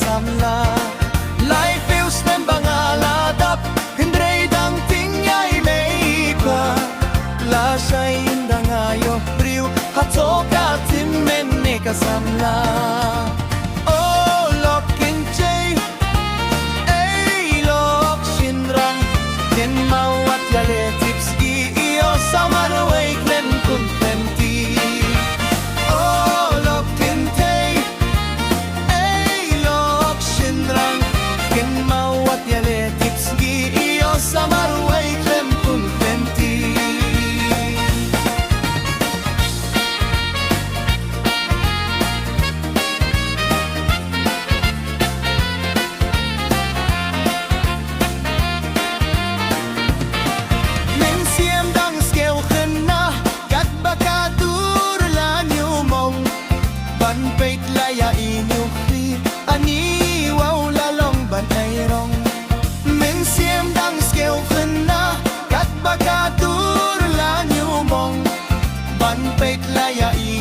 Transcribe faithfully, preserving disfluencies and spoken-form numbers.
Samla. Laiphew snem ba nga la dap, hynrei dang tyngeh ïa i mei i pa. Lashai ynda nga ïoh briew, hato ka tymmen ne ka samla. O lok Kynthei, ei lok shynrang, kynmaw wat ïaleh tipsngi, ïoh sa marwei khlem khun khlem kti. O lok Kynthei, ei lok shynrang, kynmaw wat ïaleh tipsngi, ïoh sa marwei khlem khun khlem kti. Mynsiem dang skew khynnah, katba ka dur la ñiewmong. Ban peit la ïa i ñiewkhlieh, ani wow la long ban ai rong. Mynsiem dang skew khynnah, katba ka dur la ñiewmong. Ban peit la ïa i